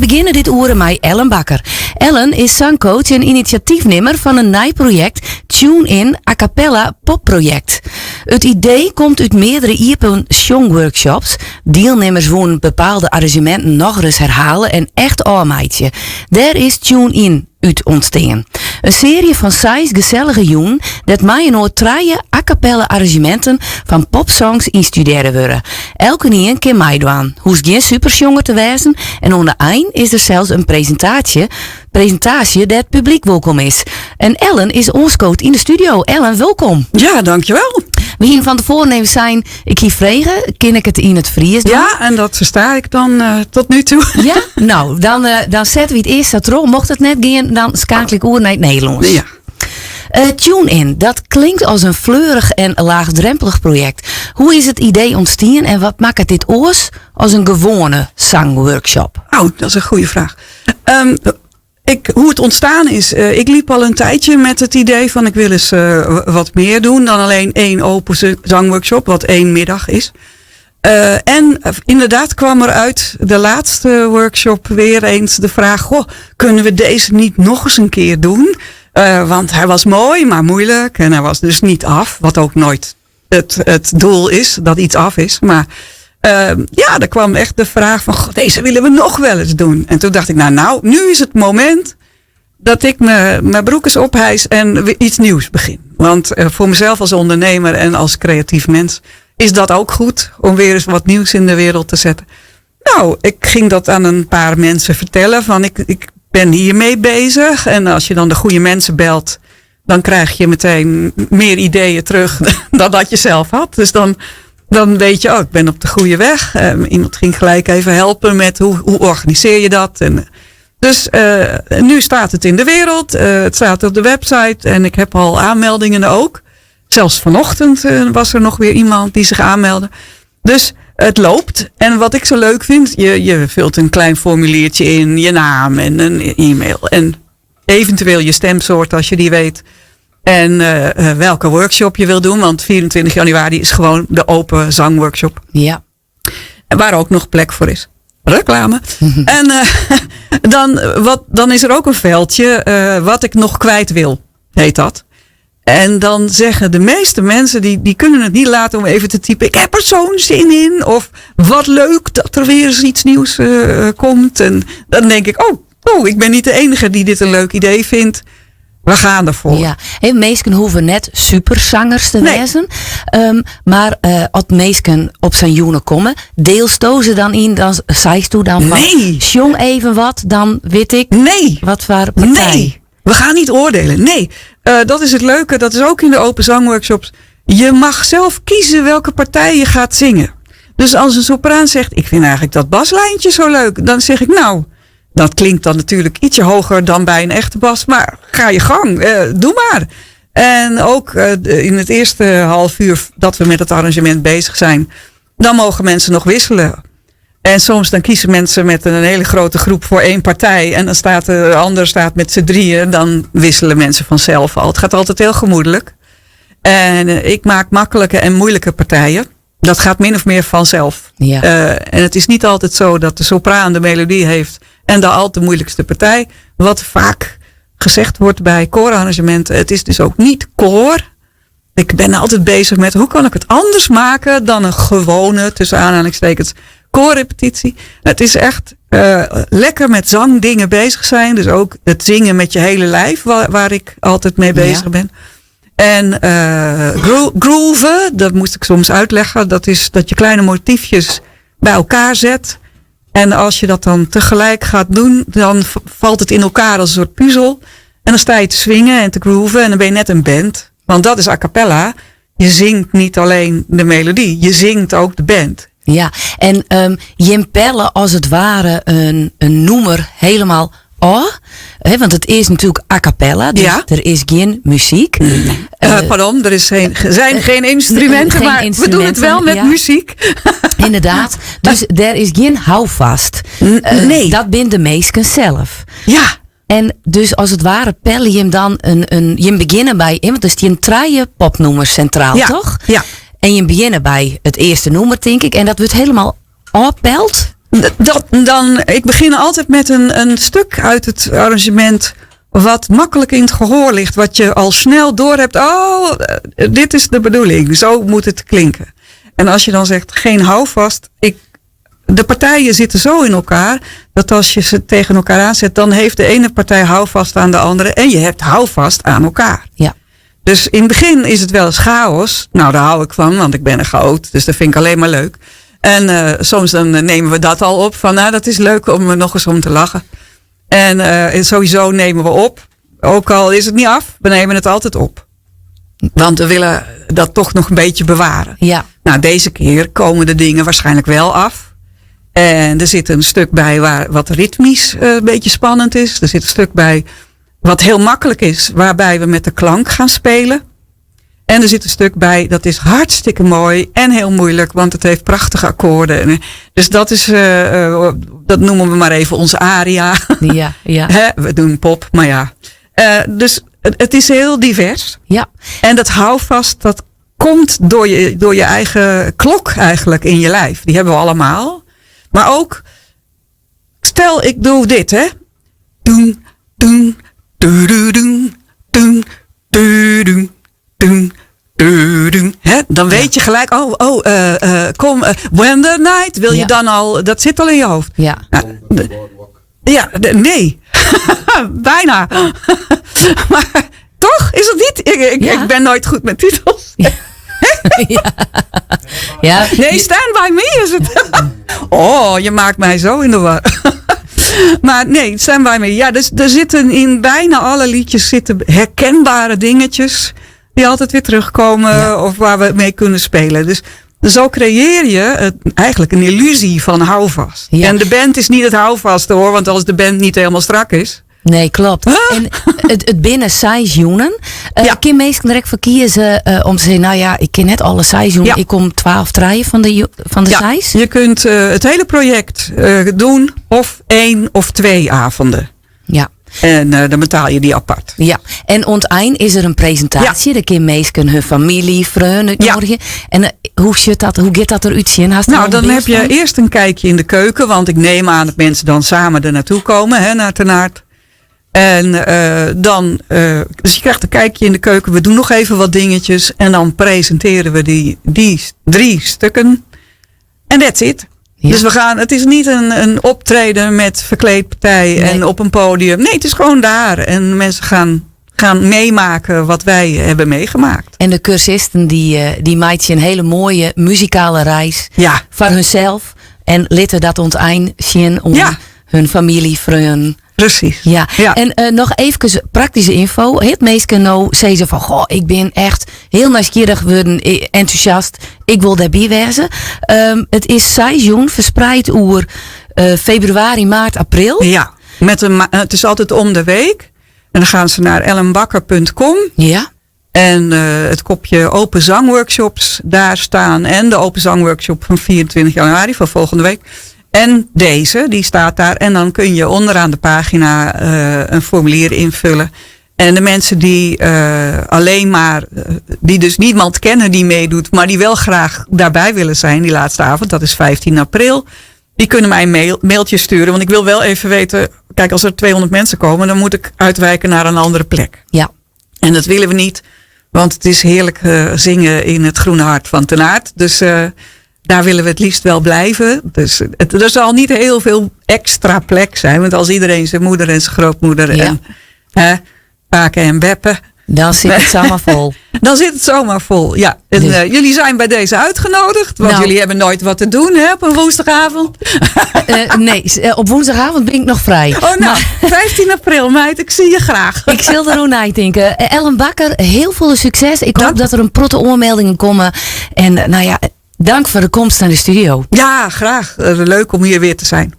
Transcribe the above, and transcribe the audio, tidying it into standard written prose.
begjinne dit oere mei Ellen Bakker. Ellen is sangcoach en inisjatyfnimmer fan in nij projekt Tune In A Cappella Popprojekt. It idee komt út meardere iepen sjongworkshops. Dielnimmers woenen bepaalde arranzjeminten nochris herhale en echt ôfmeitsje. Dêr is Tune In út ûntstean. In searje fan seis gesellige jûnen dêr't mei-inoar trije a cappella arranzjeminten fan popsongs ynstudearre wurde. Elkenien kin meidwaan, hoechst gjin supersjonger te wêzen en oan de ein is der sels in presintaasje presintaasje dêr't publyk wolkom is. En Ellen is oanskood yn de studio. Ellen, wolkom. Ja, dankjewel. We hiene fan tefoaren even sein, ik hie frege, kin ik it yn it Frysk dwaan? Ja, en dat fersta ik dan eh, tot nu toe. Ja? Nou, dan, eh, dan sette we it earst sa troch. Mocht it net gean, dan skeakelje ik oer nei it Nederlânsk. Ja. Eh, Tune In, dat klinkt as in fleurich en laachdrompelich projekt. Hoe is it idee ûntstien en wat makket dit oars as in gewoane sangworkshop? Oh, dat is in goede fraach. Hoe het ontstaan is, ik liep al een tijdje met het idee van ik wil eens wat meer doen dan alleen één open zangworkshop, wat één middag is. En inderdaad kwam er uit de laatste workshop weer eens de vraag, goh, kunnen we deze niet nog eens een keer doen? Want hij was mooi, maar moeilijk en hij was dus niet af, wat ook nooit het doel is, dat iets af is. Maar ja, er kwam echt de vraag van, goh, deze willen we nog wel eens doen. En toen dacht ik, nou, nu is het moment dat ik mijn broek eens ophijs en weer iets nieuws begin. Want voor mezelf als ondernemer en als creatief mens is dat ook goed om weer eens wat nieuws in de wereld te zetten. Nou, ik ging dat aan een paar mensen vertellen van ik ben hiermee bezig. En als je dan de goede mensen belt, dan krijg je meteen meer ideeën terug dan dat je zelf had. Dus dan weet je, oh, ik ben op de goede weg. Iemand ging gelijk even helpen met hoe organiseer je dat. En dus nu staat het in de wereld. Het staat op de website en ik heb al aanmeldingen ook. Zelfs vanochtend was er nog weer iemand die zich aanmeldde. Dus het loopt. En wat ik zo leuk vind, je vult een klein formuliertje in, je naam en een e-mail. En eventueel je stemsoort als je die weet. En welke workshop je wil doen. Want 24 januari is gewoon de open zangworkshop. En waar ook nog plek voor is. Reclame. En dan is er ook een veldje wat ik nog kwijt wil, heet dat. En dan zeggen de meeste mensen, die kunnen het niet laten om even te typen, ik heb er zo'n zin in. Of wat leuk dat er weer eens iets nieuws komt. En dan denk ik, oh, ik ben niet de enige die dit een leuk idee vindt. We gaan ervoor. Ja, hey, meesken hoeven net superzangers te wezen. Maar als meesken op zijn joene komen, deelst ze dan in, dan zeist toe dan van, Nee. Sjong even wat, dan weet ik Nee. wat voor partij. Nee, we gaan niet oordelen. Nee, dat is het leuke. Dat is ook in de open zangworkshops. Je mag zelf kiezen welke partij je gaat zingen. Dus als een sopraan zegt, ik vind eigenlijk dat baslijntje zo leuk. Dan zeg ik, nou, dat klinkt dan natuurlijk ietsje hoger dan bij een echte bas. Maar ga je gang, doe maar. En ook in het eerste half uur dat we met het arrangement bezig zijn, dan mogen mensen nog wisselen. En soms dan kiezen mensen met een hele grote groep voor één partij. En dan staat de ander met z'n drieën. Dan wisselen mensen vanzelf al. Het gaat altijd heel gemoedelijk. En ik maak makkelijke en moeilijke partijen. Dat gaat min of meer vanzelf. En het is niet altijd zo dat de sopraan de melodie heeft en de alt de moeilijkste partij. Wat vaak gezegd wordt bij koorarrangementen. Het is dus ook niet koor. Ik ben altijd bezig met hoe kan ik het anders maken dan een gewone, tussen aanhalingstekens, koorrepetitie. Het is echt lekker met zangdingen bezig zijn. Dus ook het zingen met je hele lijf, waar ik altijd mee bezig ben. En grooven, dat moest ik soms uitleggen. Dat is dat je kleine motiefjes bij elkaar zet. En als je dat dan tegelijk gaat doen, dan valt het in elkaar als een soort puzzel. En dan sta je te swingen en te grooven en dan ben je net een band. Want dat is a cappella. Je zingt niet alleen de melodie, je zingt ook de band. Ja, en Jim Pelle als het ware een noemer helemaal oh, hè, want het is natuurlijk a cappella, dus er is geen muziek. Nee. Pardon, er is geen, zijn geen instrumenten, Geen maar we doen het wel instrumenten, met ja. muziek. Inderdaad, dus er is geen houvast. Nee. Dat binnen de meesten zelf. En dus als het ware pelle je hem dan een, je beginnen bij, hè, want dus die trije popnoemers centraal, toch? Ja. En je beginnen bij het eerste noemer, denk ik. En dat wordt helemaal oppeld. Dat, dan, ik begin altijd met een stuk uit het arrangement wat makkelijk in het gehoor ligt. Wat je al snel door hebt. Oh, dit is de bedoeling. Zo moet het klinken. En als je dan zegt geen houvast. De partijen zitten zo in elkaar. Dat als je ze tegen elkaar aanzet. Dan heeft de ene partij houvast aan de andere. En je hebt houvast aan elkaar. Dus in het begin is het wel eens chaos. Nou, daar hou ik van, want ik ben een chaot. Dus dat vind ik alleen maar leuk. En soms dan nemen we dat al op. Van nou, dat is leuk om er nog eens om te lachen. En sowieso nemen we op. Ook al is het niet af, we nemen het altijd op. Want we willen dat toch nog een beetje bewaren. Nou, deze keer komen de dingen waarschijnlijk wel af. En er zit een stuk bij waar wat ritmisch een beetje spannend is. Er zit een stuk bij wat heel makkelijk is, waarbij we met de klank gaan spelen. En er zit een stuk bij, dat is hartstikke mooi en heel moeilijk, want het heeft prachtige akkoorden. En, dus dat is, dat noemen we maar even onze aria. Hè, we doen pop, maar ja. Dus het is heel divers. En dat houvast, dat komt door je eigen klok eigenlijk in je lijf. Die hebben we allemaal. Maar ook, stel ik doe dit, hè. Doen, doen, doe, doe, doen, doen, doe, doen, doen, doe, doen. Hè? Dan weet je gelijk, oh, oh, kom, when the night, wil je dan al, dat zit al in je hoofd. Nou, ja, nee. Bijna. Maar toch is het niet? Ik ben nooit goed met titels. Nee, Stand By Me is het. Oh, je maakt mij zo in de war. Maar nee, Stand By Me. Ja, dus er zitten in bijna alle liedjes zitten herkenbare dingetjes die altijd weer terugkomen of waar we mee kunnen spelen. Dus zo creëer je eigenlijk een illusie van houvast. En de band is niet het houvast hoor, want als de band niet helemaal strak is. Nee, klopt. Huh? En it binne seis jûnen. Kin minsken der ek foar kieze om te sizzen, nou ja, ik kin net alle seis jûnen. Ik kom 12 trije van de seis. Je kunt het hele project doen of 1 of 2 avonden. En dan betaal je die apart. Ja, en oan it ein is der in presintaasje. Dêr kinne minsken hun famylje, freonen útnoadigje. En hoe zit dat, hoe giet dat derút sjen? Hast al Dan een heb je beeld fan? eerst een kijkje in de keuken. Want ik neem aan dat mensen dan samen er naartoe komen, hè, naar Ternaard. En dan, dus je krijgt een kijkje in de keuken. We doen nog even wat dingetjes. En dan presenteren we die 3 stukken. En that's it. Dus het is niet een optreden met verkleedpartij en op een podium. Nee, het is gewoon daar. En mensen gaan meemaken wat wij hebben meegemaakt. En de cursisten die maken een hele mooie muzikale reis voor hunzelf. En lieten dat oan it ein sjen om hun familie, freonen. En noch even praktyske ynfo. Het minsken no sizze fan, goh, ik bin echt hiel nijsgjirrich wurden, entûsjast. Ik wol dêrby wêze. It is seis jûnen ferspraat oer febrewaris, maart, april. Ja, het is altijd om de week. En dan gaan ze naar ellenbakker punt com. En het kopje open zangworkshops daar staan. En de open zangworkshop van 24 januari van volgende week. En deze, die staat daar. En dan kun je onderaan de pagina een formulier invullen. En de mensen die alleen maar, die dus niemand kennen die meedoet, maar die wel graag daarbij willen zijn die laatste avond, dat is 15 april. Die kunnen mij een mailtje sturen. Want ik wil wel even weten, als er 200 mensen komen, dan moet ik uitwijken naar een andere plek. En dat willen we niet, want het is heerlijk zingen in het Groene Hart van Ternaard. Dus daar willen we het liefst wel blijven. Dus er zal niet heel veel extra plek zijn. Want als iedereen zijn moeder en zijn grootmoeder en, hè, pake en beppe. Dan zit het zomaar vol. Dan zit het zomaar vol, ja. En, jullie zijn bij deze uitgenodigd. Want jullie hebben nooit wat te doen, hè, op een woensdagavond. Nee, op woensdagavond ben ik nog vrij. Oh, nou, 15 april, meid. Ik zie je graag. Ik zal er ook naar denken. Ellen Bakker, heel veel succes. Ik hoop dat er een protte oanmeldingen komme. En dank foar de komst nei de studio. Ja, graag. Leuk om hier weer te zijn.